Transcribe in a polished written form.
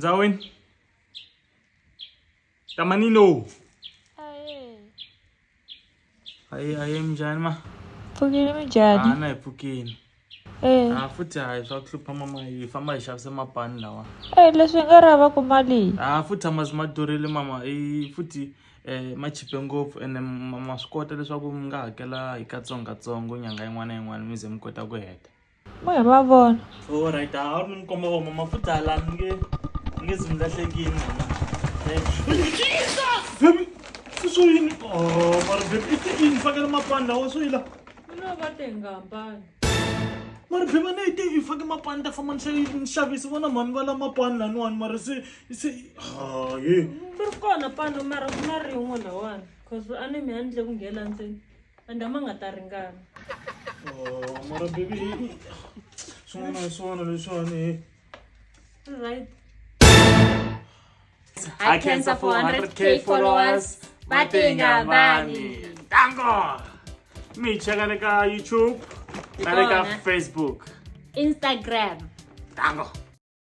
Ndzawini. Tamanino. Ayi ayi minjhani ma? Pfukile minjhani? A na hi pfukile. Eh. A futhi hayi swa ku hlupha mama hi famba hi xavisa mapani lawa. Eh leswi nga rava ku mali. A futhi a ma durile mama i futhi eh ma chipe ngopfu ene ma swi kota leswaku mi nga hakela hi katsongokatsongo nyanga yin'wana na yin'wana mi ze mi kota ku heta. Mo hi ma vona. Alright, a wu ri ni komba wona mafuta la ni nge ni nge zi mi lahlekini mama. Jesus! Baby, swi yini? Oh, mara baby, i ti yini fakela mapani lawa swo yila? Mina va te nga hambani. Mara baby a ni te i fake mapani ta famba ni ni xavisa vona mhani va la mapani laniwani mara se se hayi. Ku ri kona pano mara ku na rin'we lawani cause a ni mi handle ku nghena ndzeni. And a ma nga ta ringana. Oh, mara baby, swin'wana hi swona leswiwani. Right. I cancer 400K followers. Batinga bani. Tango. Mi cheka le ka YouTube na le ka Facebook. Instagram. Tango.